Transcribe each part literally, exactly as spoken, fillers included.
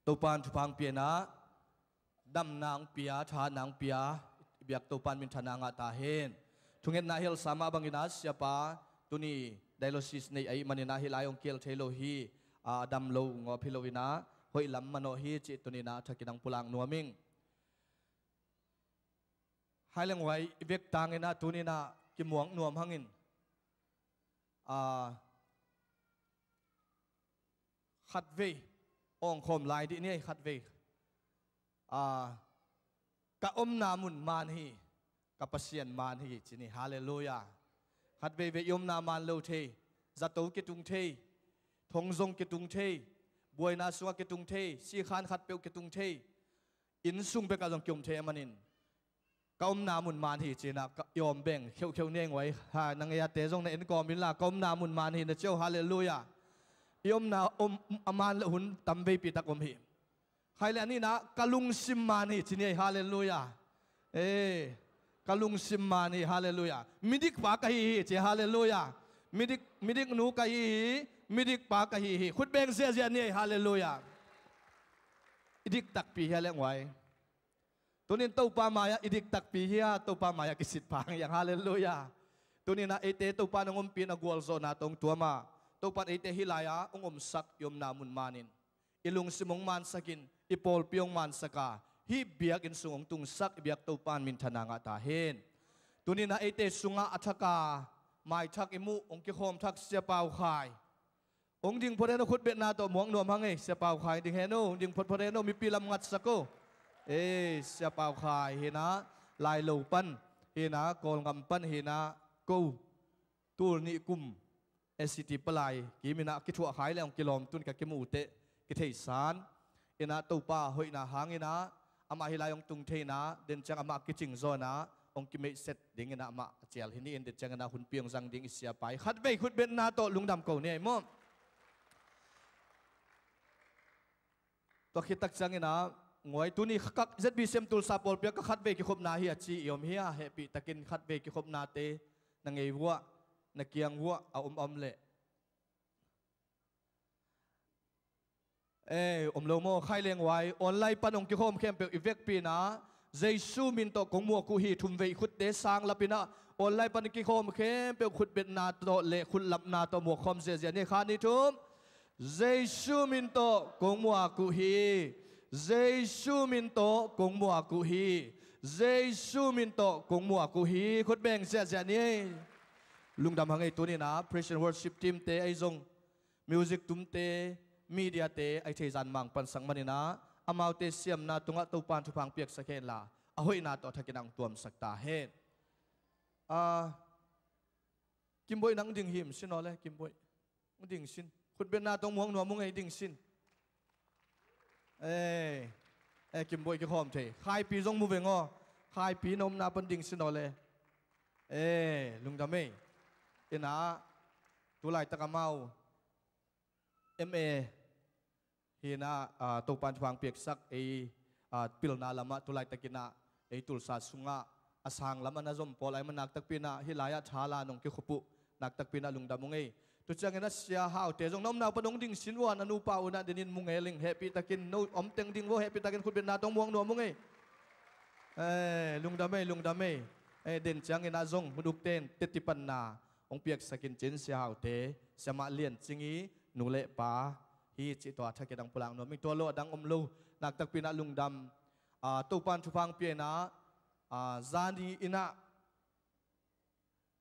Topan thupha hong pia in ah, damna hong pia, thahatna hong pia, i biak Topan minthanna ngah ta hen. Thungetna hel sa mah bangin ah, siapa, tuni dialysis nei ahih manin ah, hih lai hong kihel thei lo hi, a dam lo, ngawp hi lo in ah, hoih lam manawh hi cih tuni in ah, thakin hong pulak nuam ing. Hai leng huai i vek tangin ah, tuni in ah, kimuak nuam hangin, a, khatvei, awng khawm lai dih ni ei, khatvei. A, ka omna mun man hi, ka Pasian man hi, ci ni, halleluiah. Khatveivei i omna man lo thei, zato kitung thei, thong zong kitung thei, buaina sungah kitung thei, sikhan khatpeuh kitung thei, inn sung bekah zong kiom thei a manin, ka omna mun man hi ci in ah, ka, i om beng kheuhkheuh ni ei, nguai. Ha, na ngeite zong na en kawm inla, ka omna mun man hi na ci o, halleluiah. I omna om, a man le hun tam veipi tak om hi. Hai le a nihna, ka lungsim man hi ci ni ei, halleluiah. Ee, ka lungsim man hi, halleluiah. Midikpa ka hi hi ci, halleluiah. Midik, midiknu ka hi hi, midikpa ka hi hi. Khut beng ziahziah ni ei, halleluiah. I dik takpi hi a le nguai. Tunin Topa mai-ah i dik takpi hi a, Topa mai-ah kisit pha hi hang, halleluiah. Tunin ah eite Topa in hong ompih in a gualzawhna tawh hong tuam a, Topa in eite hih lai-ah hong omsak i omna mun manin, i lungsim hong mansak in, i pawlpi hong mansak a, hih biakinn sung hong tungsak i biak Topa in minthanna ngah ta hen. Tunin ah eite sungah a thak a, maithak i muh, hong kikhawm thak Sia Pau Khai. Hong ding phot hen aw, khutbetna tawh muak nuam hang ei, Sia Pau Khai, ding hen aw, hong ding photphot hen aw, mipi lam ngatsak aw. Ei, Sia Pau Khai hi in ah, Lailo pan hi in ah, Kawlgam pan hi in ah, ko, tul nih kum, S C T palai kim in ah kithuah khai le hong kilawm tun ka kimuh uh teh, kitheisan. In ah Topa hoihna hangin ah, amah hih lai hong tung thei in ah, den ciang amah kicing zaw in ah, hong kimeihset dingin ah amah a cial hi ni in, den ciangin ah hunpi hong zang ding i Siapa hi. Khatvei khutbetna tawh lungdam ko ni ei maw. Tua khit tak ciangin ah, nguai, tuni kha-, Z B C M Tulsa pawlpi ah ka khatvei kikhopna hi a ci i om hi a, hehpihtakin khatvei kikhopnate na ngei vuah, na kiang vuah a om a om leh. Ei, om lo maw, khai leng huai, online pan hong kikhawm khempeuh i vekpi in ah, Jesu min tawh kong muak uh hi, thumvei khutte sang lap in ah, online pan kikhawm khempeuh khutbetna tawh le khutlapna tawh muak khawm ziahziah ni, khat, nih, thum. Jesu min tawh kong muak uh hi. Jesu min tawh kong muak uh hi. Jesu min tawh kong muak uh hi. Khut beng ziahziah ni. Lungdam hang ei, tuni in ah praise and worship team te ahi zong, music tumte, media te, ahi thei zan mang pansak manin ah, amaute siamna tungah Topan thupha hong piaksak hen la, a hoihna tawh a thakin ah hong tuamsak ta hen. Ah, Kimboih, nang ding him sin aw le, Kimboih. Hong ding sin. Khutbetna tawh muak nuam ung ei, ding sin. Ee, ee, Kimboih kikhawm thei. Khaipi zong mu veng aw. Khaipi na omna pan ding sin aw le. Ee, lungdam ei. In ah, tu laitak amau M A hi in ah, ah, Topan thupha hong piaksak ei, ah, pilna lamah tu laitakin ah ei Tulsa sungah a sang lamah na zom pawl ahih manin naktakpi in ah hih lai-ah thala nong kikhop uh naktakpi in ah lungdam ung ei. Tu ciangin ah Sia Haute zong na omna uh pan hong ding sin uh a, na nupa uh in ah denin mu ngel ing, hehpihtakin, no om teng ding uh, hehpihtakin khutbetna tawh muak nuam ung ei. Ee, lungdam ei, lungdam ei. Ee, den ciangin ah zong hun ukte in teci panna hong piaksak in cin, Sia Haute, Sia Mah Lian Cing i nu le pa hi cih tua a thakin ah hong pulak nuam ing. Tua lo a dang om lo, naktakpi in ah lungdam. Ah, Topan thupha hong pia in ah, ah, zani in ah,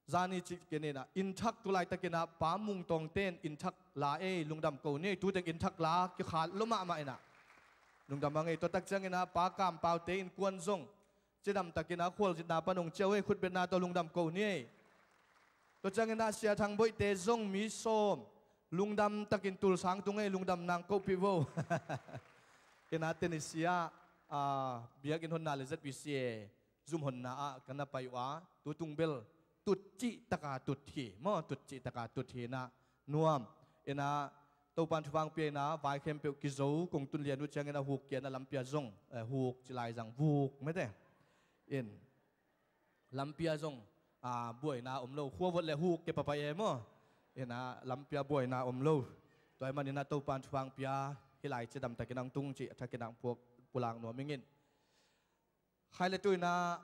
zani cih ken in ah, inn thak tu laitakin ah Pa Mung Tawngte in inn thak la ei, lungdam ko ni ei, tu teng inn thak la kikhat lua mahmah in ah. Lungdam hang ei. Tua tak ciangin ah Pa Kam Paute innkuan zong cidam takin ah khualzinna pan hong ciah uh ei, khutbetna tawh lungdam ko ni ei. Tua ciangin ah Sia Thang Boihte zong mi sawm, lungdam takin Tulsa hong tung ei, lungdam nang kohpih vo. In ah Tennessee ah, ah, biakinn honna le Z B C A zum honna ah ka na pai uh a, tu tung bel tut cih taka tut hi maw, tut cih taka tut hi in ah nuam. In ah Topan thupha hong pia in ah vai khempeuh kizo, kong tun lian uh ciangin ah Huk kiang ah lampi ah zong, eh, Huk ci lai zang, Vuk mete. In lampi ah zong, ah, buaina om lo, khua vot le Huk ke papai e maw. In ah lampi ah buaina om lo. Tua ahih manin ah Topan thupha hong pia hih lai cidam takin ang tung cih a thakin ang puak pulak nuam ingin. Khai le tuina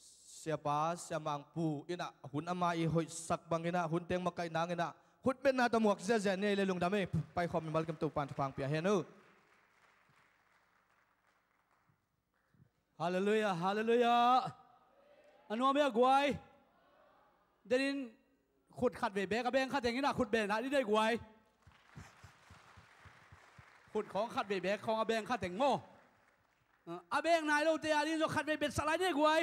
Siapa Siamang Pu inah hun ama i hoihsak banginah hun teng makaih nanginah khutbetna tawh muak ziazia ni ei le lungdam ei. Paikhawm i malkim Topan thupha ang pia hen uh. Halleluiah, halleluiah. A nuam ia guai. Denin khut khat vei bek a beng khateng inah khut beng nah didei guai. Khut khawng khat vei bek khawng a beng khateng maw? A beng nai lote a ding zong khat vei betsak lai didei guai.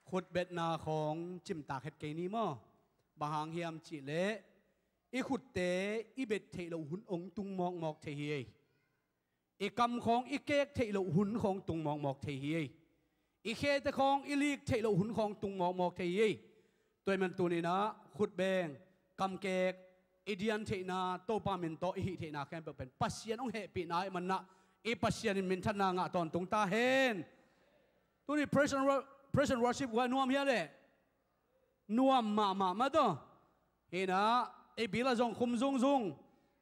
Khutbetna khawng cimtak het kei ni maw? Bang hang hiam cihleh i khutte i bet theih loh hun ong tung mawkmawk thei hi ei. I kam khawng i kek theih loh hun khawng tung mawkmawk thei hi ei. I khete khawng i lik theih loh hun khawng tung mawkmawk thei hi ei. Tua ahih man tuninah khutbeng, kamkek, i dian theihna, Topa min tawh i hih theihna khempeuh pen Pasian hong hehpihna ahih manah i Pasian in minthanna ngah tawntung ta hen. Tuni praise and wor-, praise and worship guai nuam hia leh? Nuam mahmah mah tawh. Hinah i bil ah zong khum zungzung,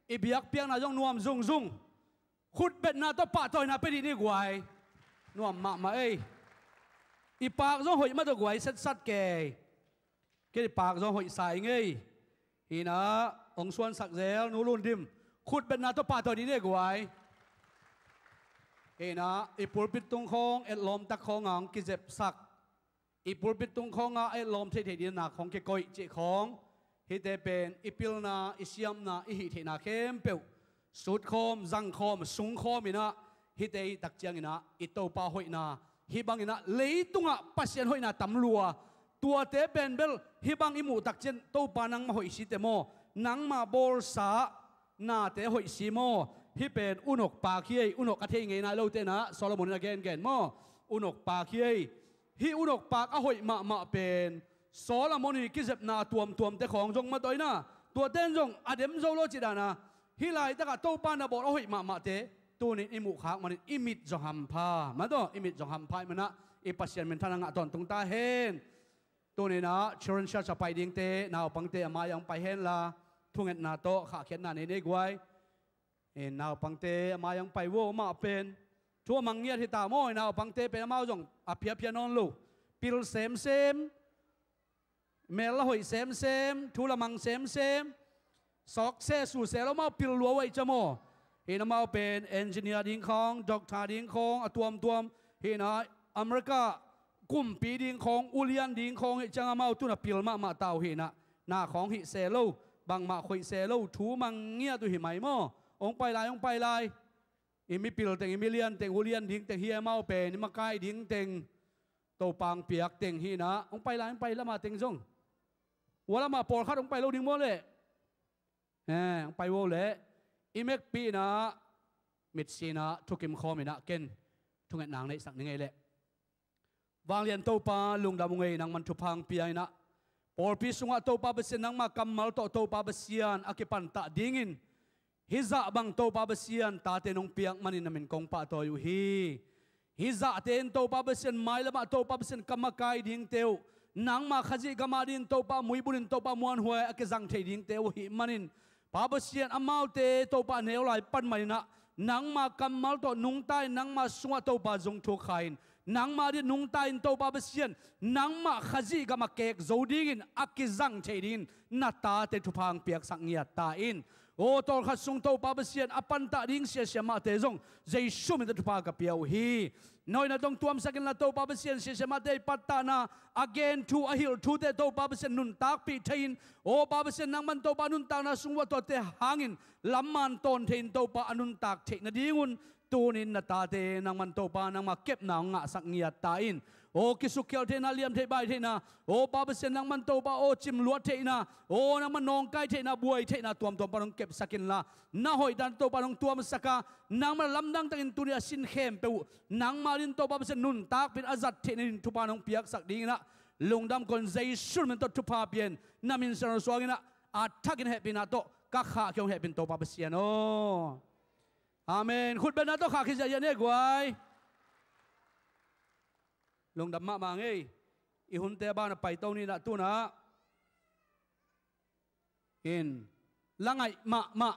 i biakpiakna zong nuam zungzung. Khutbetna tawh pahtawina pia dih ni guai. Nuam mahmah ei. I paak zong hoih mah tawh guai setsat kei. Kei paak zong hoihsa ing ei. Hinah hong suansak zel Nu Lun Dim. Khutbetna tawh pahtawi dih ni guai. Hinah i pulpit tung khawng etlawmtak khawng ang kizepsak. I pulpit tung khawngah a etlawm theihtheih dingin nak khawng kikoih cih khawng. Hihte pen i pilna, i siamna, i hih theihna khempeuh sutkhawm, zangkhawm, sungkhawm inah hihte i hih tak cianginah i Topa hoihna hih banginah leitungah Pasian hoihna tam lua. Tuate pen bel hih bang i muh tak ciang Topa nangmah hoih site maw? Nangmah bawlsa nate hoih si maw? Hih pen unok paak hi ei. Unok a thei ngei nai lote inah Solomon in a gengen maw? Unok paak hi ei. Hih unok paak a hoih mahmah pen Solomon i kizepna a tuamtuamte khawng zong mah tawh inah tuate in zong a dem zo lo cih dana hih laitakah Topa na bawl a hoih mahmahte tunin i muhkhak manin i mit zong hampha mah tawh, i mit zong hampha ih manah i Pasian minthanna ngah tawntung ta hen. Tuninah children church a pai dingte naupangte a mai-ah hong pai henla thungetna tawh khahkhiatna nei nei guai. Naupangte a mai-ah hong pai vo, amah pen thu a mang ngiat hi ta maw? Naupangte pen amau zong a phiaphia nawn lo. Pil semsem, mel la hoih semsem, thu la mang semsem. Sawkse suse lo amau pil lua uh aih cia maw? Hinah amau pen engineer ding khawng, doctor ding khawng a tuamtuam. Hinah America kumpi ding khawng, ulian ding khawng hih ciang amau tun a pil mahmah ta uh hinah. Na khawng hih se lo, bangmah khoih se lo, thu mang ngiat uh hi mai maw? Hong pai lai, hong pai lai. I mipil teng, i milian teng, ulian ding teng hi amau pen i makai ding teng, Topa hong piak teng hinah hong pai lai, hong pai lai amah teng zong. Ua lamah pawlkhat hong pai lo ding maw leh? Eh, hong pai vo leh i mekpi inah mitsi inah thukim khawm inah ken thungetna hong neihsak ning ei leh. Vanglian Topa lungdam ung ei, nangman thupha hong pia inah pawlpi sungah Topa Pasian nangma kammal tawh Topa Pasian a kipantah dingin hih zah bang Topa Pasian tate nong piak manin na min kong pahtawi uh hi. Hih zahte in Topa Pasian mailamah Topa Pasian ka makai dingte uh, nangma Khazih gam adingin Topa muibunin Topa muanhuai a kizang thei dingte uh ahih manin Pa Pasian amaute Topa a neu lai pan maninah nangma kammal tawh nungta in nangma sungah Topa zung thuk kha in nangma dingin nungta in Topa Pasian nangmah Khazih gam a kek zo dingin a kizang thei dingin na tate thupha hong piaksak ngiat ta in. Aw tawlkhat sung Topa Pasian a pantah ding siasia mahte zong Jesu min tawh thupha ka pia uh hi. Na hoihna tawh hong tuamsak inla Topa Pasian siasia mahte i pattahna a gen thu a hilh thute Topa Pasian nuntakpih thei in. Aw Pa Pasian nangman Topa nuntakna sung uah tuate hangin lamman tawn thei in Topa a nuntak theih nadingun tunin na tate nangman Topa nangma kepna hong ngahsak ngiat ta in. Aw kisukkhial theihna, liam theih bai theihna, aw Pa Pasian nangman Topa aw cimluat theihna, aw nangman nawngkai theihna, buai theihna tuamtuam pan hong kepsak inla na hoihdan Topa hong tuamsak a nangman a lamdang takin tuni a sin khempeuh uh nangma din Topa Pasian nuntakpih in a zat theihna din thupha hong piaksak dinginah lungdam kong Jesu min tawh thupha pia in na min siangtho suanginah a thakin hehpihna tawh ka khahkhia hong hehpih in Topa Pasian aw. Amen. Khutbetna tawh khahkhia ziahziah ni guai. Lungdam mahmah ngei. I hunte a ban a paito ninah tunah in la ngaih mahmah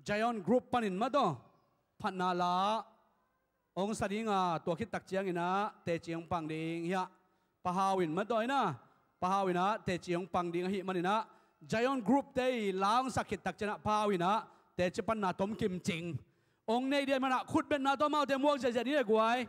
Zion Group panin mataw phatna la hong sa ding a, tua khit tak ciangin ah teci hong pang ding hi a, Pa Hau in mataw in ah, Pa Hau in ah teci hong pang ding ahih manin ah, Zion Group te i la hong sak khit tak ciangin ah Pa Hau in ah teci panna tom kimcing hong nei ding ahih manin ah khutbetna tawh amaute muak ziahziah ni le guai.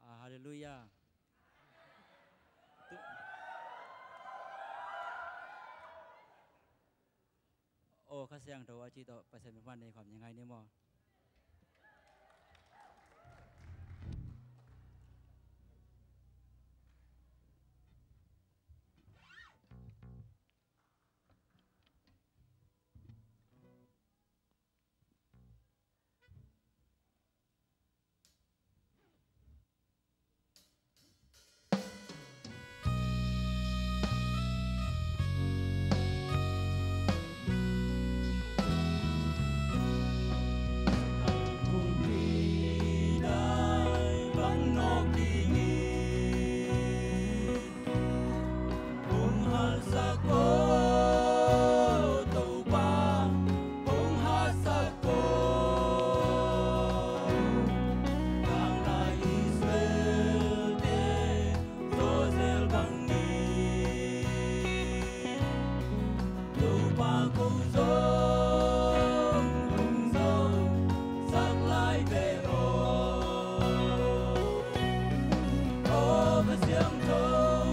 Ah, halleluiah. Tu- Aw Kha Siangtho a cih tawh Pasian min pan nei khawm ni ngai ni maw? Hong halsak ko, Topa, hong halsak ko. Tanglai Israel te zawzel bangin Topa ko zong hong zawsak lai ve aw. Aw Kha Siangtho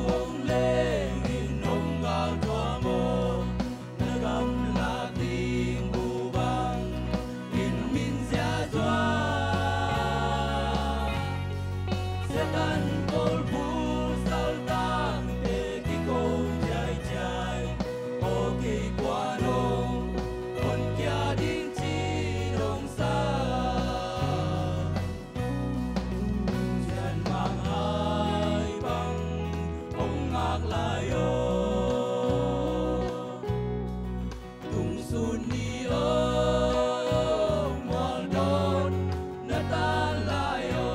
hong leng in hong galthuam aw. Na gamlak ding bu bang in min ziahzuah. Satan kawlpul saltangte kiko ciaiciai. Aw kei kuan hong honkhia ding ci dong sa. Sian manghai bang hong ngak lai aw. Tungsun ni aw mualdawn na tan lai aw.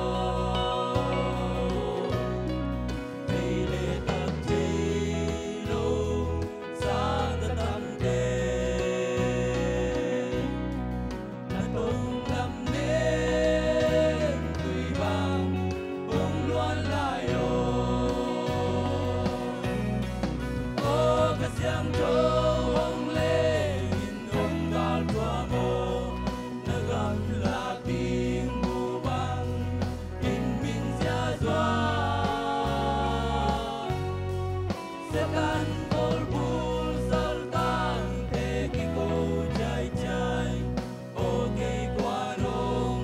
Vei le tak thei lo sang ka tamte. Na tong lam neng tui bang hong luan lai aw. Aw Kha Siangtho hong leng in hong galthuam aw. Na gamlak ding bu bang in min ziahzuah. Satan kawlpul saltangte kiko ciaiciai. Aw kei kuan hong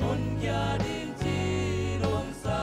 honkhia ding ci dong sa.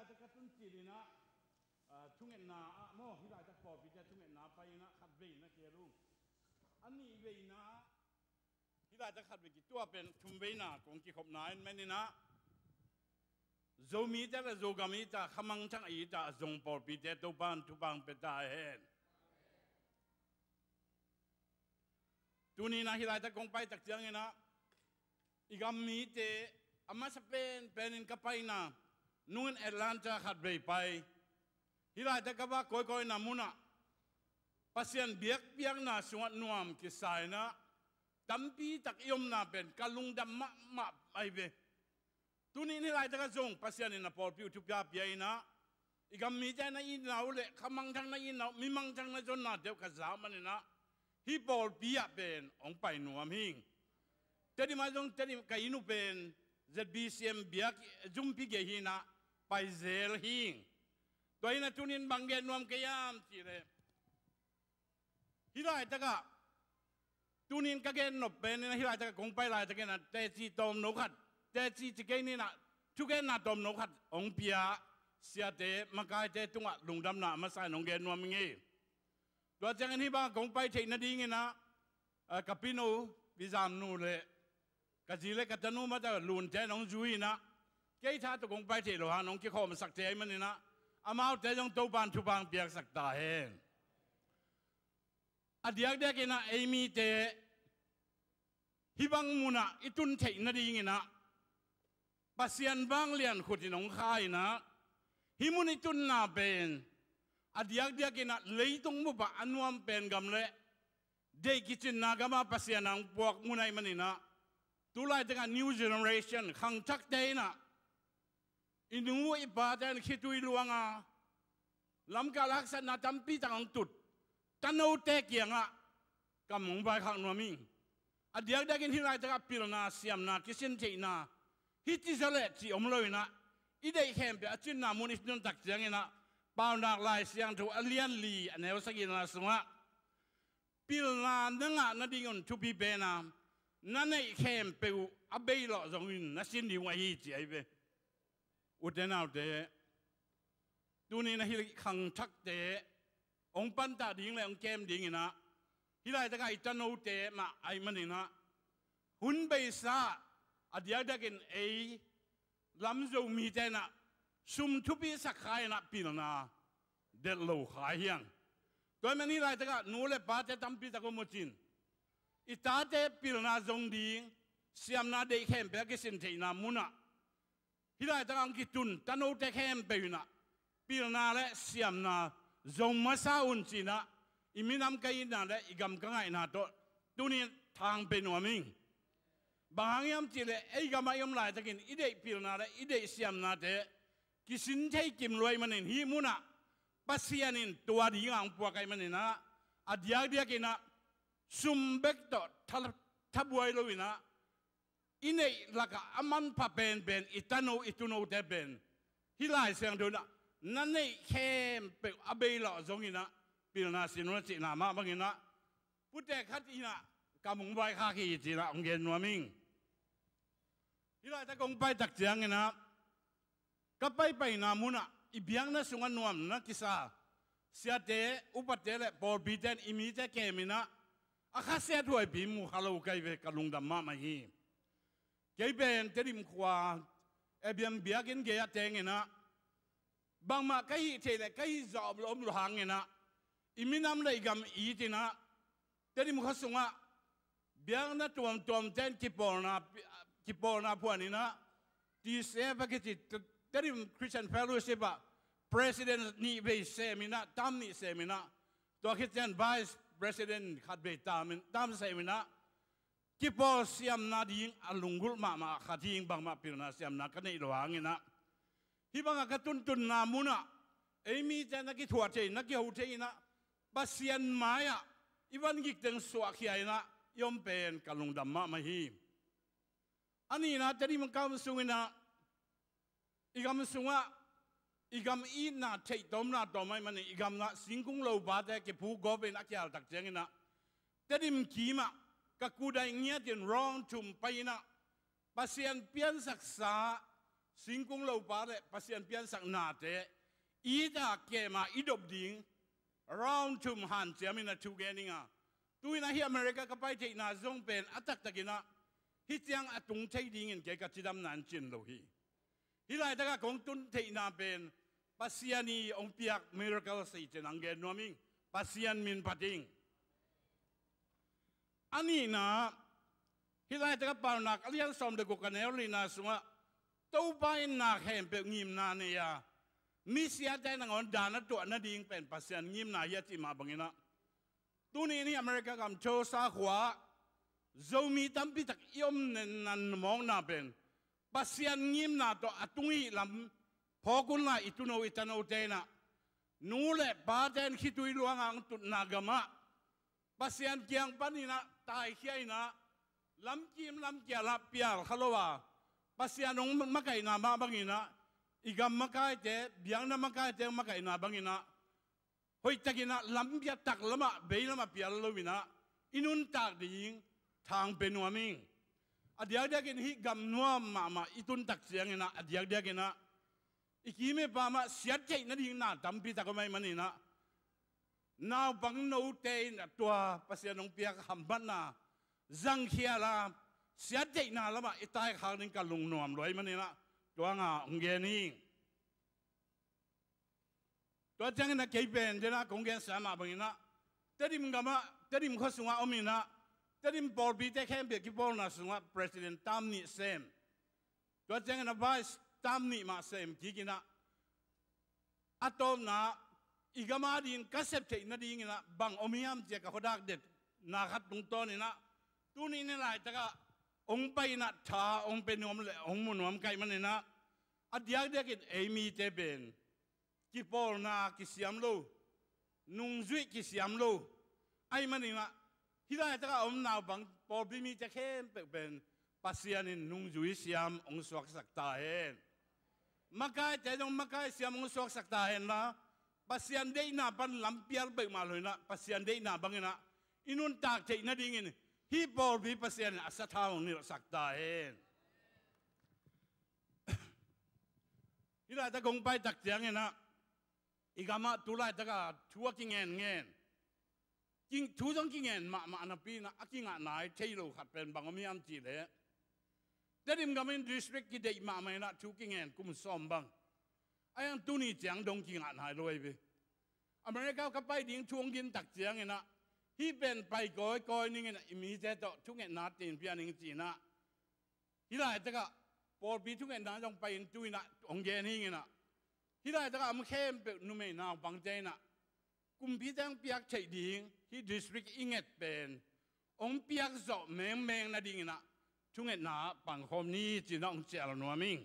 Ka tun cil in ah, ah, thungetna ah maw, hih laitak pawlpite thungetna pai in ah khat vei na kei lung. A nih vei na, hih laitak khat vei kituah pen thum vei na kong kikhopna in men in ah, Zomite le Zogam i ta, khamangthang i ta, a zong pawlpite Topa'n thupha pia ta hen. Tuni in ah hih laitak kong pai tak ciangin ah, i gam mite a masa penpen in ka paina nungin Atlanta khat vei pai. Hih laitak ka va kawikawi na mun ah Pasian biakpiakna sungah nuam kisa in ah, tampi tak i omna pen ka lungdam mahmah ahi ve. Tuni in hih laitak ah zong Pasian in a pawlpi uh thupha pia in ah, i gam mite na itna uh le khamangthang na itna uh, mi mangthang na zonnate uh ka za man in ah, hih pawlpi ah pen hong pai nuam hing. Tedim ah zong, Tedim ka inn uh pen Z B C M biak zumpi gei hi in ah, pai zel hing. Tua hi in ah tuni in bang gen nuam ka hiam cih leh, hih laitak ah, tuni in ka gen nop pen in ah, hih laitak ah kong pai laitak in ah, teci tawmno khat, teci ci kei ni in ah, thugenna tawmno khat hong pia siate, makaite tungah lungdamna a masa in hong gen nuam ing ei. Tua ciangin hih bang kong pai theih nading in ah, ah, ka pinu, Pi Zam nu le ka zi le ka tanu mah ta Lunte in hong zui in ah, kei tha tawh kong pai theih loh hang hong kikhawmsakte ahih man in ah, amaute zong Topa'n thupha piaksak ta hen. A diakdiak in ah ei mite hih bang mun ah i tun theih nading in ah, Pasian vanglian khut in hong kha in ah, hih mun i tunna pen a diakdiak in ah leitung bup ah a nuam pen gam le deih kicinna gam ah Pasian in hong puak mun ahih man in ah, tu laitak ah new generation khangthakte in ah, i nu i pate in khitui luang a, lamkal haksatna tampi tak hong tut tanote kiangah kam hong vaikhak nuam ing. A diakdiak in hih laitak ah pilna, siamna, kisin theihna, hih ci zaw leh cih om lo in ah, i deih khempeuh a cinna mun i tun tak ciangin ah, Paunak Lai Siangtho a lian li a neu sagihna sungah, pilna na ngah nading un thupi pen a, na neih khempeuh a beilawh zongin na sin ding uh ahi ci ahi ve. Ute naute, tuni in ah hih khangthakte hong pantah ding le hong kem ding in ah, hih laitak ah i tanote mah ahih man in ah, hun beisa a diakdiak in ei lam Zomite in ah sum thupi sak kha in ah pilna delh lo kha hi hang. Tua ahih man hih laitak ah nu le pate tampi tak om uh cin, i tate pilna zong ding, siamna deih khempeuh a kisin theihna mun ah hih laitak ah hong kitun tanote khempeuh in ah pilna le siamna zong masa un ci in ah, i minam ka itna le i gam ka ngaihna tawh tuni in thang pia nuam ing. Bang hang hiam cih leh ei gam ah i om laitak in i deih pilna le i deih siamnate kisin thei kim lo ahih man in, hih mun ah Pasian in tua ding a hong puak ahih man in ah, a diakdiak in ah sum bek tawh tha, thabuai lo in ah, i neih lak ah a manpha penpen i tano i tunote pen, hih Lai Siangtho in ah, na neih khempeuh a beilawh zong in ah pilna sin un a cihna mah bang in ah, putek khat in ah kam hong vaikhak hi ci in ah hong gen nuam ing. Hih laitak kong pai tak ciangin ah, ka paipaina mun ah i biakna sungah nuam na kisa siate, upate le pawlpite in i mite kem in ah, a khasiathuaipi mu kha lo ka hi ve, ka lungdam mahmah hi. Kei pen Tedim khua, Abiam biakinn gei ah teng in ah, bangmah ka hih theih le ka hih zawh om lo, om lo hang in ah, i minam le i gam it in ah, Tedim khua sungah biakna tuamtuamte in kipawlna, kipawlna phuan in ah, T C F a kici, Tedim Christian Fellowship ah president nih vei sem in ah, tam nih sem in ah, tua khit ciang vice president khat vei tam in, tam sem in ah, kipawl siamna ding a lunggulh mahmah khat hi ing, bangmah pilna siamna ka neih lo hang in ah. Hih bang ah ka tuntunna mun ah ei mite na kithuah thei, na kiho thei in ah, Pasian mai ah i van gik teng suahkhia in ah i om pen ka lungdam mahmah hi. A nihna, Tedim ka om sung in ah, i gam sungah i gam itna theih tawmna tawm ahih man in, i gam ah singkung lopate kipuk gawp in a kial tak ciangin ah, Tedim kim ah ka kudaih ngiat in round thum pai in ah, Pasian piansaksa singkung lopa le Pasian piansak nate i ta kema i dop ding round thum hanciam in a thu gen ing a, tu in a hih America ka pai theihna zong pen a taktak in a hih ciang a tung thei dingin kei ka cidamna in cin lo hi. Hih laitakah kong tun theihna pen Pasian i hong piak miracle sei cin ang gen nuam ing. Pasian min phat ing. A nihna, hih laitakah Paunak a lian sawm le guk a neu lina sungah Topa in na khempeuh ngimna nei a, misiate nangawn dan a tuah nading pen Pasian ngimna hi a cih mah bangin a, tuni in hih America gam Tulsa khua-ah Zomi tampi tak i om nennan mawkna pen Pasian ngimna tawh a tung i hih lam phawk unla, i tuuno i tanote in a, nu le pate in khitui luanga hong tutna gamah Pasian kiang panin a taikhia in a, lamkim lamkial ah pial kha lo a, Pasian hong makaihna mah bangin a, i gam makaite, biakna makaite hong makaihna bangin a, hoihtakin a lam biatak lamah, bei lamah pial lo in a, i nuntak ding thang pe nuam ing. A diakdiakin hih gam nuam mahmah i tun tak ciangin a, a diakdiakin a i kim i pam ah siat theih nading na tampi tak om ahih manin a, naupang note in a tua Pasian hong piak hamphatna zangkhial a, siat theihna lamah i taikhak ding ka lungnuam lua ahih manin a, tua nga hong gen hi. Tua ciangin a kei pen den a kong gensa mah bangin a, Tedim gamah, Tedim khua sungah om in a, Tedim pawlpite khempeuh kipawlna sungah president tam nih sem. Tua ciangin a vice tam nih mah sem kik in a, a tawpna i gam adingin ka sep theih nadingin a bang om hiam ci-a ka khuadak detna khat tungtawn in a, tuni in a laitakah hong pai in a tha hong pe nuam le hong mu nuam ka hih manin a, a diakdiakin ei mite pen kipawlna kisiam lo, nungzuih kisiam lo ahih manin a, hih laitakah a om naupang pawlpi mite khempeuh pen Pasian in nungzui siam hong suaksak ta hen. Makaite zong makai siam hong suaksak ta hen la, Pasian deihna pan lam pial peuhmah lo in a, Pasian deihna bangin a i nuntak theih nadingin hih pawlpi Pasian in a sathau hong nilhsak ta hen. Hih laitak kong pai tak ciangin a, i gamah tu laitakah thu a kingenngen, king, thu zong kingen mahmah napi in a, a kingah nai thei lo khat pen bang om hiam cih leh, Tedim gam in district kideih mahmah in a thu kingen kum sawm bang. A hiang tuni ciang dong kingah nai lo ahi ve. America ka pai ding thu hong gin tak ciangin a, hih pen pai kawikawi ning in a, i mite tawh thungetna tin pia ning ci in a, hih laitakah pawlpi thungetna zong pai in tu in a hong gen hi ing in a, hih laitakah a om khempeuh numei naupangte in a, kumpite hong piak theih ding hih district i nget pen hong piak zawh mengmeng nadingin a thungetna ah pangkhawm ni ci in a hong cial nuam ing.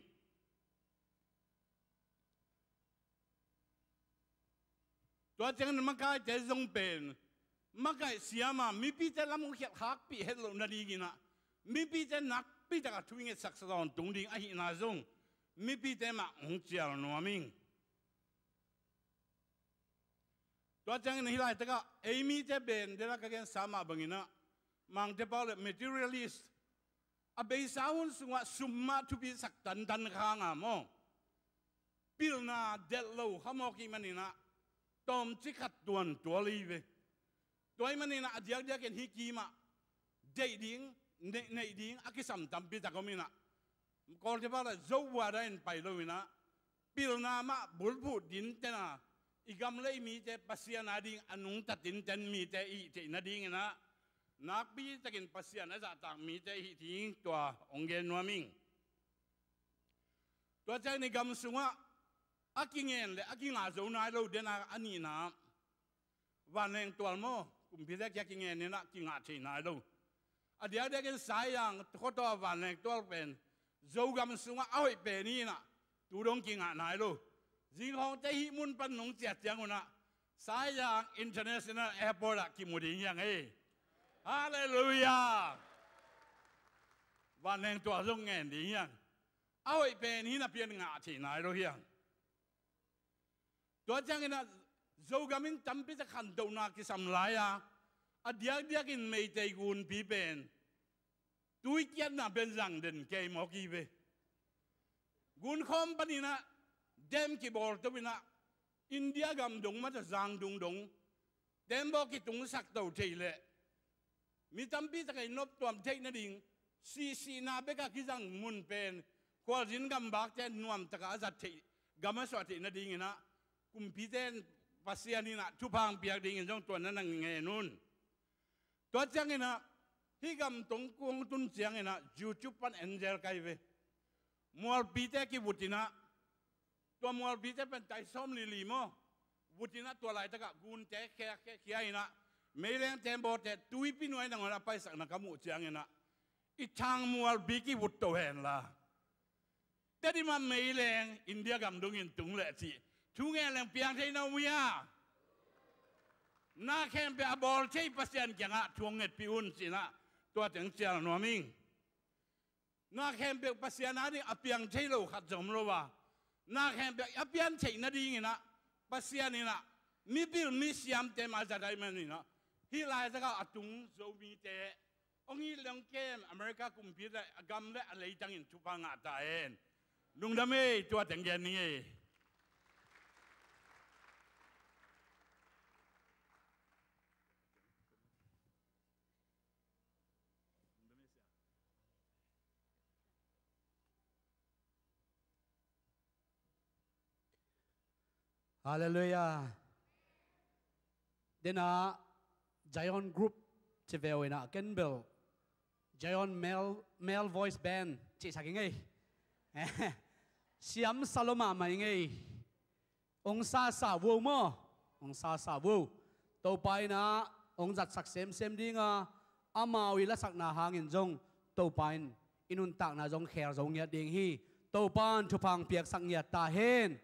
Tua ciangin makaite zong pen makaih siam a, mipite lam hong khialh khakpih het loh nadingin a, mipite nakpi takah thu i ngetsak sa tawntung ding ahihna zong mipite mah hong cial nuam ing. Tua ciangin hih laitakah ei mite pen den a ka gensa mah bangin a, Mangte pau le materialist, a beisa hun sungah sum mah thupisak tantan khang a maw, pilna delh lo kha mawk ahih manin a, tawmcik khat tuantual hi ve. Tua ahih manin a, a diakdiakin hih kim ah deih ding, neih, neih ding a kisam tampi tak om in a, Kawlte pau le Zo uada in pai lo in a, pilna mah bulphuh dinten a, i gam le i mite Pasian ading a nungta tinten mite i hih theih nadingin a, nakpi takin Pasian a zahtak mite i hih ding tua hong gen nuam ing. Tua ciangin i gam sungah a kingen le a kingah zo nai lo den a, a nihna, vanleng tual maw, kumpite kia kingen in a kingah thei nai lo. A diakdiakin Saizang khuataw a vanleng tual pen Zogam sungah a hoih pen hi in a, tu dong kingah nai lo. Zinghawngte hih mun pan nong ciah ciangun a, Saizang International Airport ah kimu ding hi hang ei. Halleluiah. Vanleng tual zong ngen ding hi hang. A hoih pen hi napi-in ngah thei nai lo hi hang. Tua ciangin a, Zogam in tampi tak khantohna kisam lai a, a diakdiakin Meitei gunpi pen tuikiatna pen zang den kei mawk hi ve. Gunkhawm paninah dem kibawl to inah India gam dong mata zang dung dong tembaw kitungsak to thei leh mi tampi takah i noptuam theih nading, sihsihna bekah kizang mun pen khualzin gambakte nuamtakah a zat theih, gam a suah theih nadinginah kumpite in Pasian inah thupha piak dingin zong tua na nang ngen un. Tua cianginah hih gam tong kong tun cianginah YouTube pan angel kai ve. Mualpite kivutinah, tua mualpite pen tai sawm lili maw, vutinah tua laitakah gunte khekkhia inah meileng tembawte tuipi nuai nangawn a paisakna ka muh cianginah i thang mualpi kivut to henla Tedim ah meileng India gam dongin tung leh cih thu ngen leng piang thei na um hia? Na khempeuh a bawl thei Pasian kiangah thu hong ngetpih un cinah tua teng cial nuam ing. Na khempeuh Pasian ading a piang thei lo khat zong om lo a, na khempeuh a pian theih nadinginah Pasian inah mipil misiamte mah zat ahih maninah hih laitakah a tung Zomite hong it leh hong kem America kumpi le a gam le a leitangin thupha ngah ta hen. Lungdam ei, tua teng gen ning ei. Halleluiah. Denah Zion Group ci veu inah ken bel Zion Male, Male Voice Band cihsak i ngei. Siamsa lo mahmah i ngei. Hong sasa vuo maw? Hong sasa vuo. Topa inah hong zatsak semsem dinga amau i lasakna hangin zong Topa in i nuntakna zong khel zo ngiat ding hi. Topa in thupha piaksak ngiat ta hen.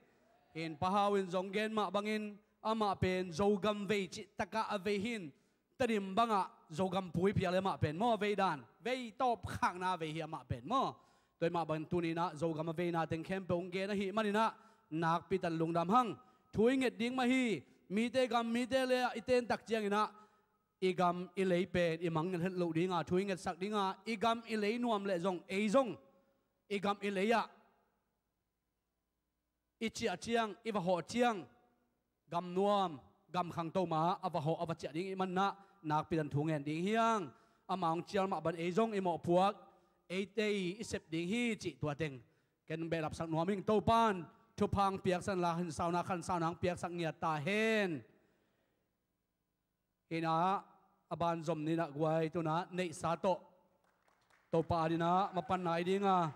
Hin Pa Hau in zong gen mah bangin amah pen Zogam vei cihtakah a vei hin. Tedim bangah Zogam pui phial e mah pen maw, vei dan vei tawp khakna vei hi amah pen maw. Tua i mah bangin tuninah Zogam a veina teng khempeuh hong gen ahih maninah nakpi tan lungdam hang. Thu i nget ding mah hi. Mite gam mite le ah i tentak cianginah i gam i lei pen i mangngilh het loh dinga thu i ngetsak dinga, i gam i lei nuam leh zong ei zong i gam i lei ah i ciah ciang, i va hawh ciang, gam nuam gam khangto mah a va hawh a va ciah ding i hih maninah nakpi tan thu ngen ding hi hang. Amah hong cial mah bang ei zong i mawhpuak, eite i sep ding hi cih tua teng ken behlapsak nuam ing. Topa in thupha piaksak inla hinsauna khansauna piaksak ngiat ta hen. Hinah a ban zom ninah guai tunah neihsa tawh Topa adinah mapan nai dinga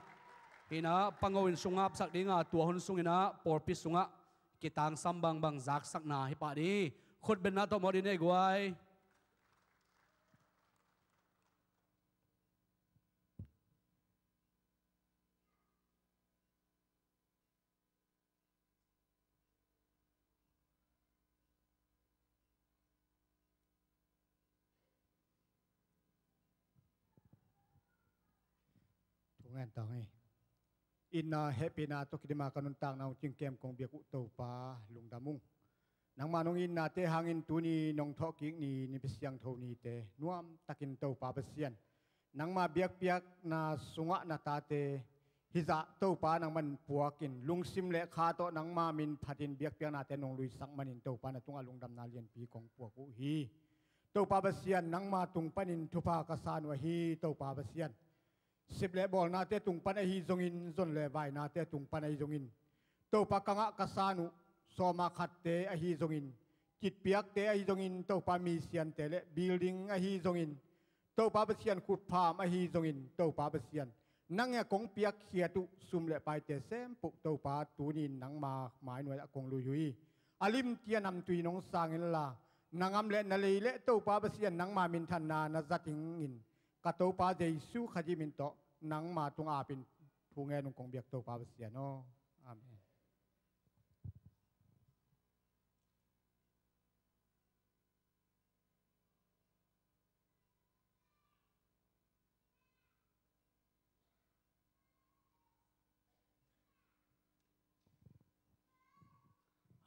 hinah pango in sungapsak dinga tua hun sunginah pawlpi sungah kitangsam bangbang zaksakna hi pah ding hi. Khutbenna tawh mawh ding nei guai. Thungen tawng hi. Itna hehpihna tawh kidima ka nuntakna hong cingkem kong biak uh Topa lungdam ung. Nangmah nong itnate hangin tuni nong thawhkik ni, Nipi Siangtho nite nuamtakin Topa Pasian, nangma biakpiakna sungah na tate hizah Topa nangman puakin lungsim le kha tawh nangma min phatin biakpiaknate nong luisak manin Topa na tungah lungdamna lianpi kong puak uh hi. Topa Pasian, nangma tung panin thupha ka san uh ahi Topa Pasian. Sep le bawlnate tung pan ahi zongin, zon le vainate tung pan ahi zongin, Topa ka ngah ka san uh sawma khatte ahi zongin, kitpiakte ahi zongin, Topa misiante le building ahi zongin, Topa Pasian khutpham ahi zongin, Topa Pasian nang ia kong piakkhiat uh sum le paite sempuh Topa tunin nangma mainuai ah kong lui uh hi. A limtia namtui nong sang inla na ngam le na lei le Topa Pasian nangma minthanna na zat ingin ka Topa Jesu Khazih min tawh nangma tungah apin thu ngen ung kong biak Topa Pasian aw. Amen.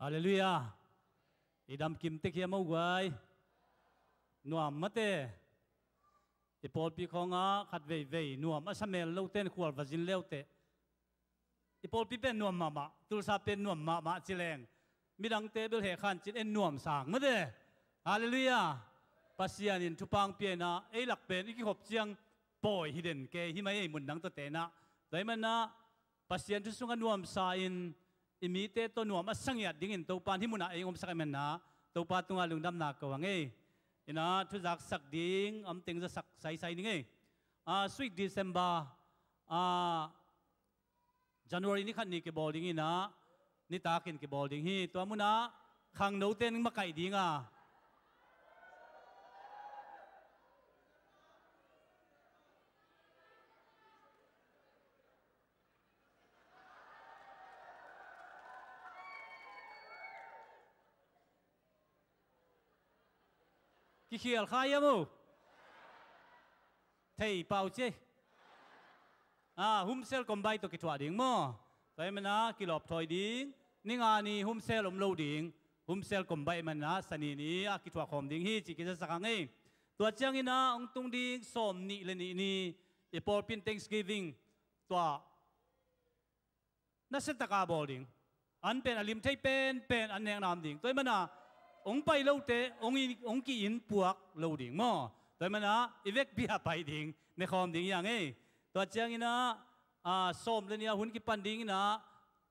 Halleluiah. I dam kim tek hiam aw guai? Nuam mate. I pawlpi khawngah khat veivei nuam a sa mel lote in khual va zin leuteh. I pawlpi pen nuam mahmah, Tulsa pen nuam mahmah ci leng, midangte bel heh khan cin en nuam sang mate. Halleluiah. Pasian in thupha hong pia in ah, ei lak pen i kikhop ciang pawi hi den kei hi mai ei, mun dang tawh te in ah. Tua ahih manin ah Pasian thu sungah nuamsa in, i mite tawh nuam a sa ngiat dingin Topa in hih munah ei hong omsak ahih manin ah, Topa tungah lungdamna ko hang ei. In ah thu zaksak ding, om teng zasak saisai ning ei. Ah, sweet December, ah, January ni khat ni kibawl ding in ah, nitakin kibawl ding hi. Tua munah khangnote in makaih ding a, kikhial kha hiam uh? Thei pau ci. Ah, humsel kombai tawh kithuah ding maw? Tua ahih manin ah kilawp thawi ding. Ni nga ni humsel om lo ding. Humsel kombai ahih manin ah Sani ni a kithuah khawm ding hi cih kizasak hang ei. Tua ciangin ah hong tung ding sawm nih le nih ni i pawlpi in Thanksgiving tua nasia taka bawl ding. An pen a lim thei penpen an nekna om ding. Tua ahih manin ah hong pai lote hong in, hong ki-in puak lo ding maw? Tua ahih manin ah i vekpi-a pai ding, nekhawm ding hi hang ei. Tua ciangin ah, ah, sawm le nih a hun kipan ding in ah,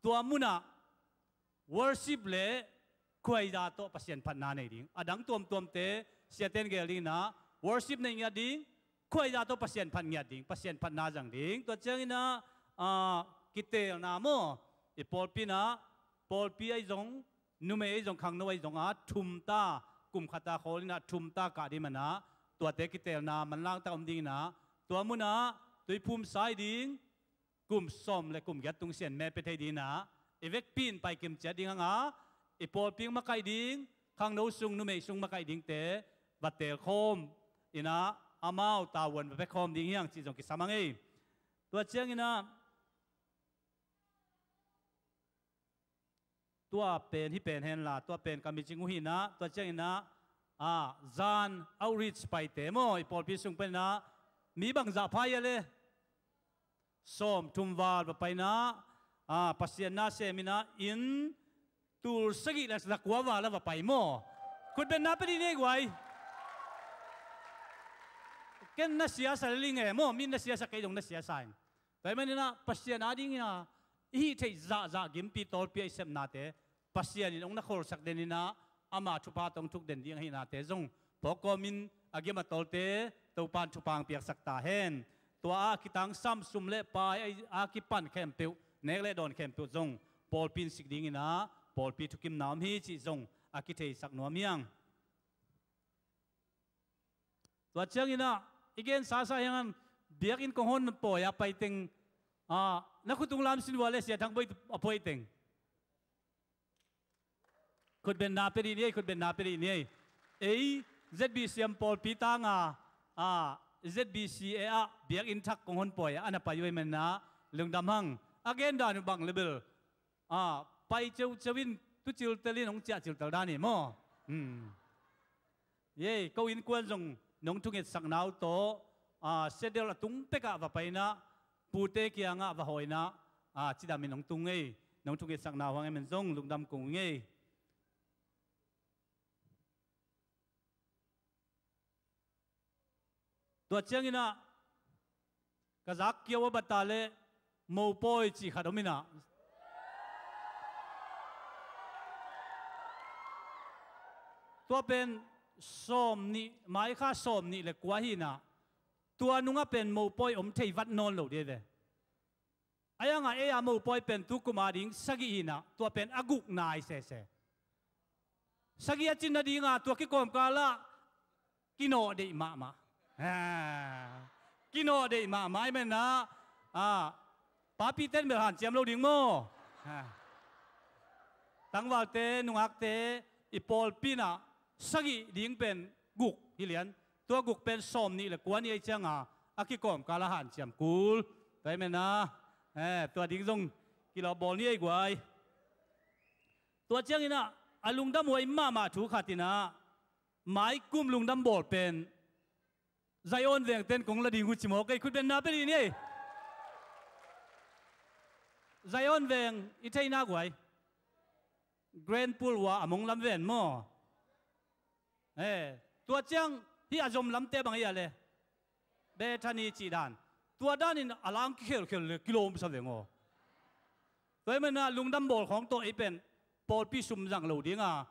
tua munah worship le khuaiza tawh Pasian phatna nei ding. A dang tuamtuamte siate in gel ding in ah, worship nei ngiat ding, khuaiza tawh Pasian phat ngiat ding, Pasian phatna zang ding. Tua ciangin ah, ah, kiteelna maw? I pawlpi in ah, pawlpi ahi zong, numei ahi zong, khangno ahi zong a thumta, kum khat a khawl in ah thumta kah ding manin ah, tuate kiteelna manlang tak om ding in ah, tua munah tuiphum sai ding, kum sawm le kum giat tung Sian me pia thei ding in ah, i vekpi in paikim ciat ding hang a, i pawlpi hong makaih ding, khangno sung, numei sung makaih dingte va teelkhawm in ah, amau tavuan va pia khawm ding hi hang cih zong kisam hang ei. Tua ciangin ah, tua pen hih pen henla, tua pen ka micing uh hi in ah, tua ciangin ah, ah, zan outreach paite maw, i pawlpi sung pen in ah, mi bangzah pha hiam le? Sawmthum val va pai in ah, ah, Pasian na sem in ah, inn tul sagih le zakua val a va pai maw? Khutbenna pia dih ni ei guai. Ken na siasa le ling e maw, mi in na siasa, kei zong na siasa ing. Tua ahih manin ah Pasian adingin ah i hih theih zahzah gimpi tawlpi a i sepnate Pasian in hong na kholsak den in ah, ama thupha tawh hong thuk den ding ahihnate zong phawk kawmin, a gim a tawlte Topa in thupha hong piaksak ta hen. Tua a kitangsam sum le pai a kipan khempeuh, nek le dawn khempeuh zong pawlpi in sik ding in ah, pawlpi thukimna om hi cih zong a kitheisak nuam hi hang. Tua ciangin ah i gensa sa hi hang, biakinn kong hon pawi a pai teng, ah, na khut tung lam sin vua le Sia Thang Boi a pawi teng. Khutbenna pia dih ni ei, khutbenna pia dih ni ei. Ei Z B C M pawlpi tang a, ah, Z B C A ah biakinn thak kong hon pawi a, a na pai uh ahih manin ah lungdam hang. A gen dan uh bang le bel, ah, pai ceuceu in tu ciltel in hong ciah ciltel dan hi maw? Hmm. Ei, ko innkuan zong nong thungetsakna uh tawh, ah, Seattle a tung pekah va pai in ah, pute kiangah va hawi in ah, ah, cidam in hong tung ei. Nong thungetsakna uh hang ei, men zong lungdam kong ung ei. Tua ciangin ah ka zak kiau a bat a le mopawi cih khat om in ah, tua pen sawm nih, mai kha sawm nih le kua hi in ah, tua nungah pen mopawi om thei vat nawn lo ding hi ve. A iangah ei a mopawi pen tu kum ading sagih hi in ah, tua pen a guk nai sese. Sagih a cin nading a tua kikawmkal ah kinawh deih mahmah. Ha. Kinawh deih mahmah ahih manin ah, ah, papi ten bel hanciam lo ding maw? Ha. Tangvalte, nungakte, i pawlpi in ah sagih ding pen guk hi lian. Tua guk pen sawm nih le kua ni ei ciang a, a kikawmkal a hanciam kul. Tua ahih manin ah, eh, tua ding zong kilawh bawl ni ei guai. Tua ciangin ah a lungdam huai mahmah thu khat in ah, mai kum lungdam bawl pen Zion vengte in kong la ding uh ci mawk ei, khutbenna pia dih ni ei. Zion veng i theihna guai. Grand Pool ua a mong lam ven maw? Eh, tua ciang hih a zom lamte bang hi a le Bethany cih dan. Tua danin a lang kikhelkhel le kilawmsa veng aw. Tua hi mana lungdam bawl khawng tawh ei pen pawlpi sum zang lo dinga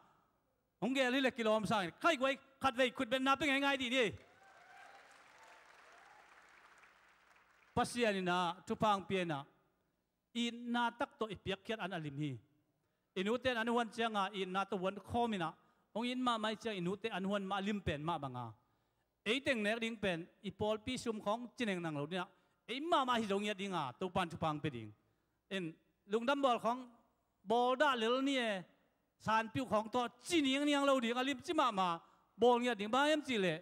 hong gel hi le kilawmsa in khai guai khatvei khutbetna pe ngeingai dih ni. Pasian inah thupha hong pia inah itna tak tawh i piakkhiat an a lim hi. I nute in an huan cianga itna tawh huan khawm inah hong it mahmah ih ciang i nute an huan mah a lim pen mah banga ei teng nek ding pen i pawlpi sum khawng cineng nang lo dinah ei mahmah hi zo ngiat dinga Topan thupha hong pia ding. In lungdam bawl khawng bawl dah lel ni e. Sanpiuh khawng tawh ci niangniang lo ding a limci mahmah bawl ngiat ding bang hiam cihleh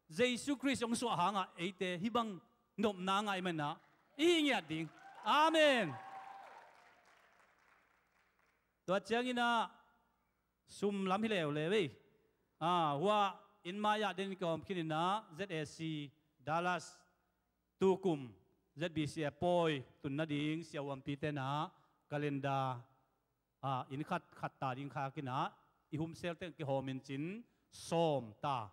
Jesu Khrist hong suah hangah eite hih bang nopna ngah ih manah i hih ngiat ding. Amen. Tua cianginah sum lam hi leuleu ei. Ah, hua in mai-ah den kawm khininah Z A C Dallas tukum Z B C a pawi tun nading siahuampi tenah calendar ah, inn khat khat ta ding khakinah i humsel teng kihawmin cin sawm ta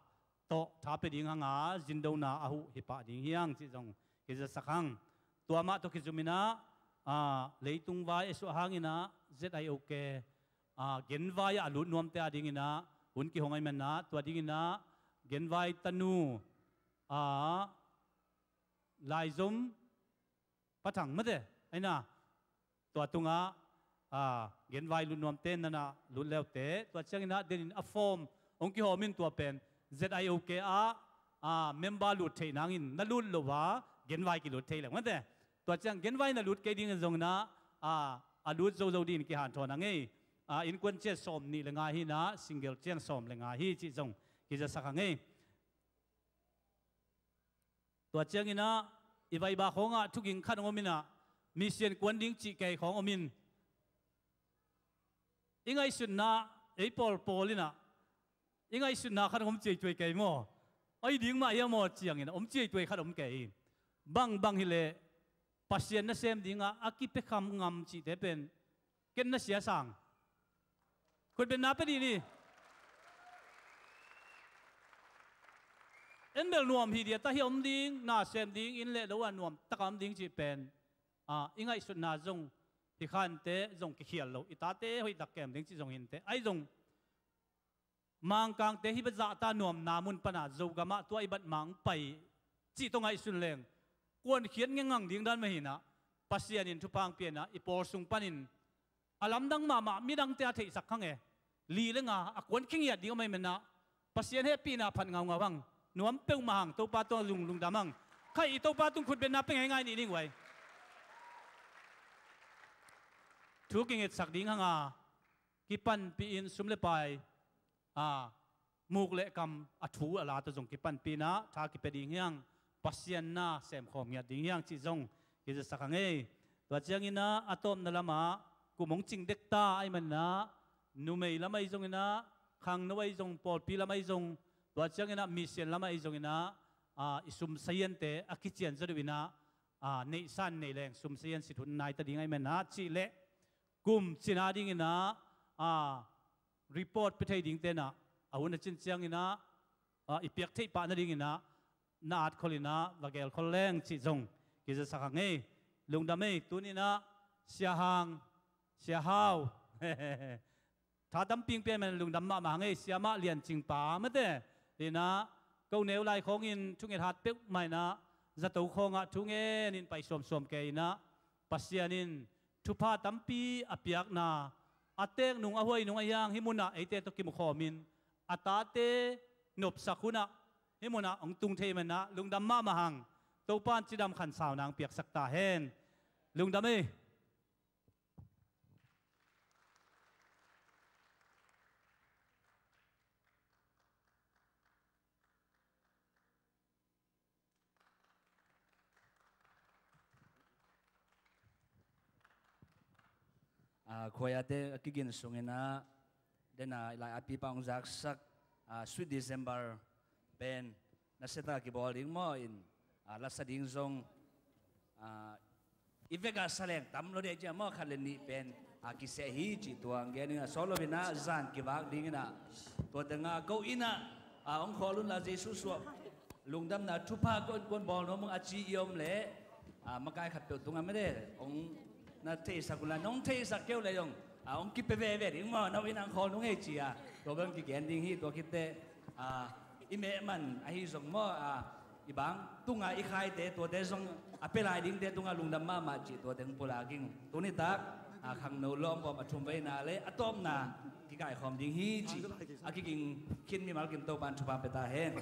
tawh tha pia ding hanga zindona a huh hi pah ding hiang cih zong kizasak hang. Tua mah tawh kizuminah ah, leitung vai a suah hanginah Z I O K ah, genvai ah a lut nuamte a dinginah hun kihong ahi manah tua dinginah genvai tanu ah, laizom pathang mate aina tua tungah ah, genvai lut nuamte nanah lut leute tua cianginah denin a form hong kihawmin tua pen Z I O K ah ah, member lut theih nangin na lut lo a genvai kilut thei leng mate. Tua ciang genvai na lut kei dingin zonginah ah, a lut zozo dingin kihanthawn a ngei. Ah, innkuan ciat sawm nih le nga hinah single ciang sawm le nga hi cih zong kizasak a ngei. Tua cianginah i vaiba khawngah thuging khat hong ominah misian kuan ding cih kei khawng omin i ngaihsutna ei pawlpawl inah i ngaihsutna khat hong om ciaituai kei maw? Oi ding mah hiam maw ciangin om ciaituai khat om kei. Bangbang hileh Pasian nasem dingah a kipekham ngam cihte pen ken na sia sang. Khutbetna pe dih ni. En bel nuam hi dia ta hi om ding na sem ding in leh lo a nuam taka om ding cih pen ah, i ngaihsutna zong hi khante zong kikhial lo i tate hoih tak kem ding cih zong hinte ai zong Mangkangte hi bazahta nuamna mun pana Zogamah tua i bat mang pai cih tawh ngaihsun leng kuankhiat ngengang ding dan mah hinah Pasian in thupha hong pianah i pawl sung panin a lamdang mahmah midangte a theihsak hang e. Li le nga a kuan khingiat ding a mai menah Pasian hehpihna phat ngaungau hang nuam peuhmah hang Topa tawh lung lungdam hang. Khai i Topa tung khutbetna pe ngeingai nih ning uai. Thu kingetsak ding hanga kipanpih in sum le pai a muk le kam a thu a la tawh zong kipanpih inah tha kipia ding hiang Pasian na semkhawm ngiat ding hiang cih zong kizasak a ngei. Tua cianginah a tawpna lamah kum hong cing dekta ahi manah numei lam ahi zonginah khangno ahi zong pawlpi lam ahi zong tua cianginah misian lam ahi zonginah ah, i sum sayiante a kician zaduh inah ah, neihsan nei leng sum sayian sit hun naita ding ahi manah cih leh kum cina dinginah ah, report pia thei ding tenah a hun a cin cianginah ah, i piak theih pah nadinginah na at kholinah va gel khol leng cih zong kizasak a ngei. Lungdam ei tuninah siahang siahau tha tamping pia man lungdam mahmah ngei siamah liancingpa mate inah ko neu lai khawngin thunget hat peuhmah inah zato khawngah thungen in pai suamsuam kei inah Pasian in thupha tampi a piakna a tek nung a huai nung a hiang hih munah eite tawh kimukhawmin a tate nopsak hunah hih munah hong tung thei manah lungdam mahmah hang. Topan cidam khansau nang piaksak ta hen. Lungdam ei. Ah, khuaiate a kigin sunginah dena i lai api pa hong zaksak ah, Sweet December pen nasia taka kibawl ding maw in ah, lasa ding zong ah, i vekah saleng tam lo deh ci a maw, khat le nih pen a kiseh hi cih tua hong gen ing a, sawt lo-in ah zan kivak dingin ah tua tengah ko-in ah, a, hong khawl unla Jesu suah lungdamna thupha ko-in kuan bawl nuam ung a ci i om leh, a, makai khatpeuh tungah mede hong na theisak unla, nong theisak kei uh leh zong, a, hong kipia veve ding maw, no-in ah hong khawl nung ei ci a, tua bang kigen ding hi. Tua khit teh, a, i meh man ahi zong maw, a, i bang tungah i khaite tuate zong a pia lai dingte tungah lungdam mahmah cih tuate hong pulak ing. Tuni tak, a, khangno lawm bawm a thumveina le a tawpna kikaikhawm ding hi cih a kiging khin mimal kim Topa'n thupha pia ta hen.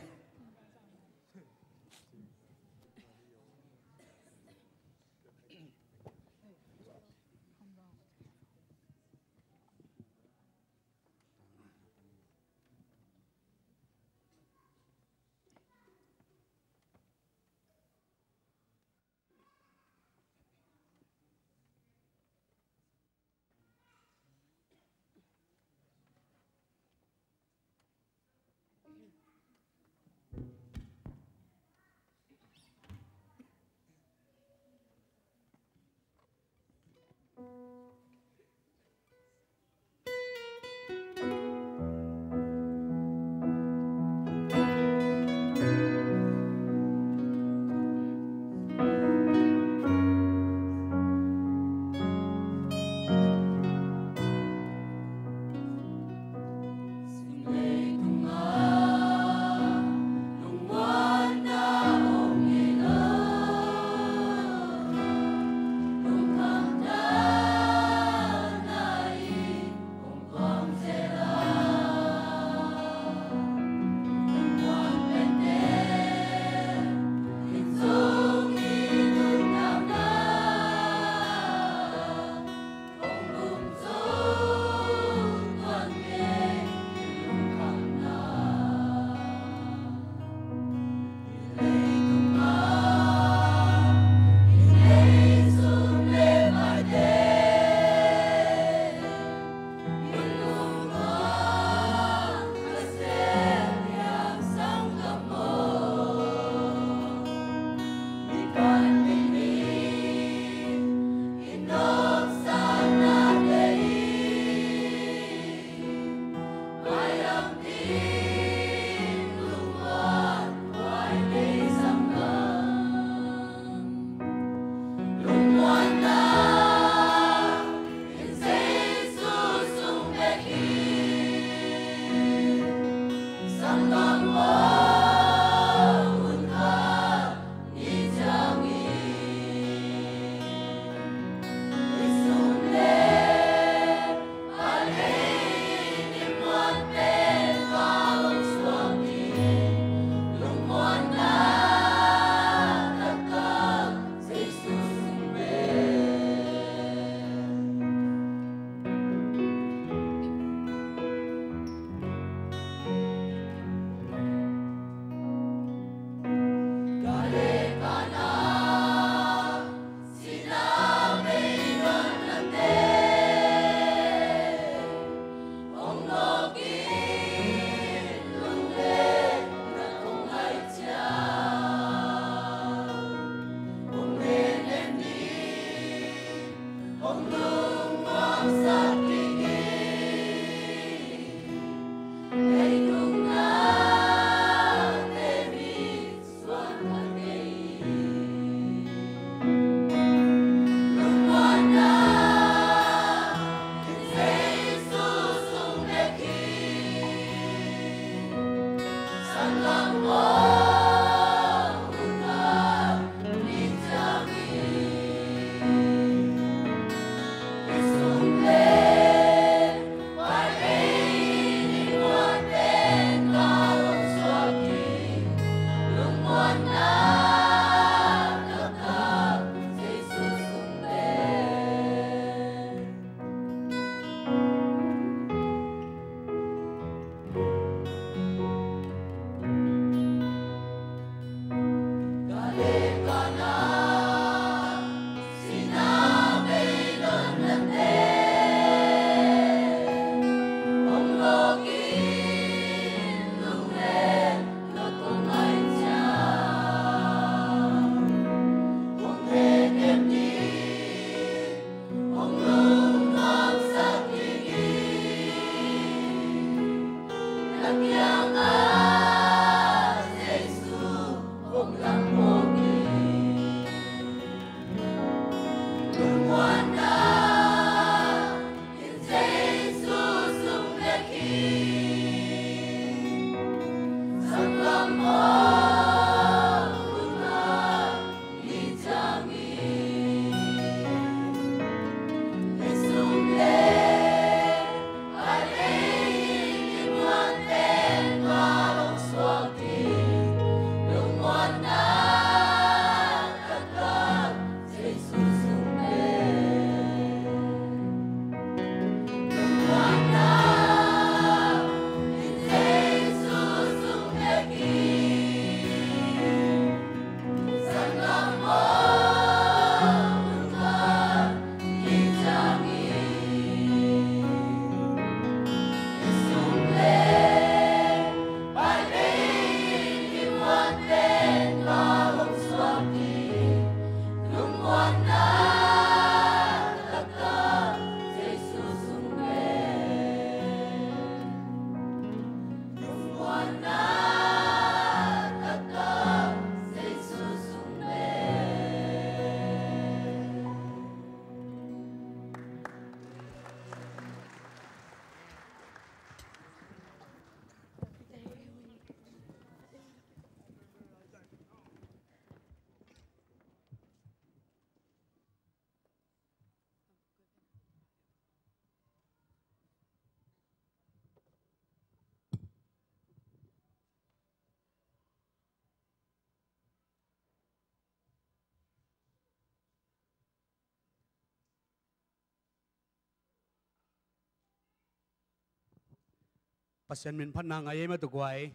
Pasian min phatna ngai ei mah tu guai.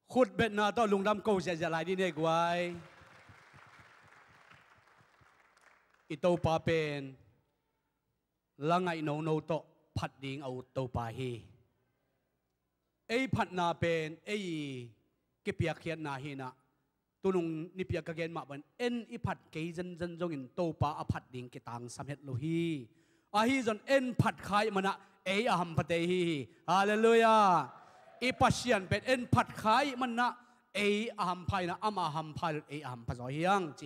Khutbetna tawh lungdam ko ziahziah lai dih ni ei guai. I Topa pen la ngaih nono tawh phat ding a ut Topa hi. Ei phatna pen ei kipiakkhiatna hi inah, tunung nipi a ka gen mah bangin en i phat kei zenzen zongin Topa a phat ding kitangsam het lo hi. Ahi zong en phat kha ih manah ei a hampha thei hi hi. Halleluiah. I Pasian pen en phat kha ih manah ei a hampha inah, amah a hampha lo, ei a hampha zaw hi hang ci.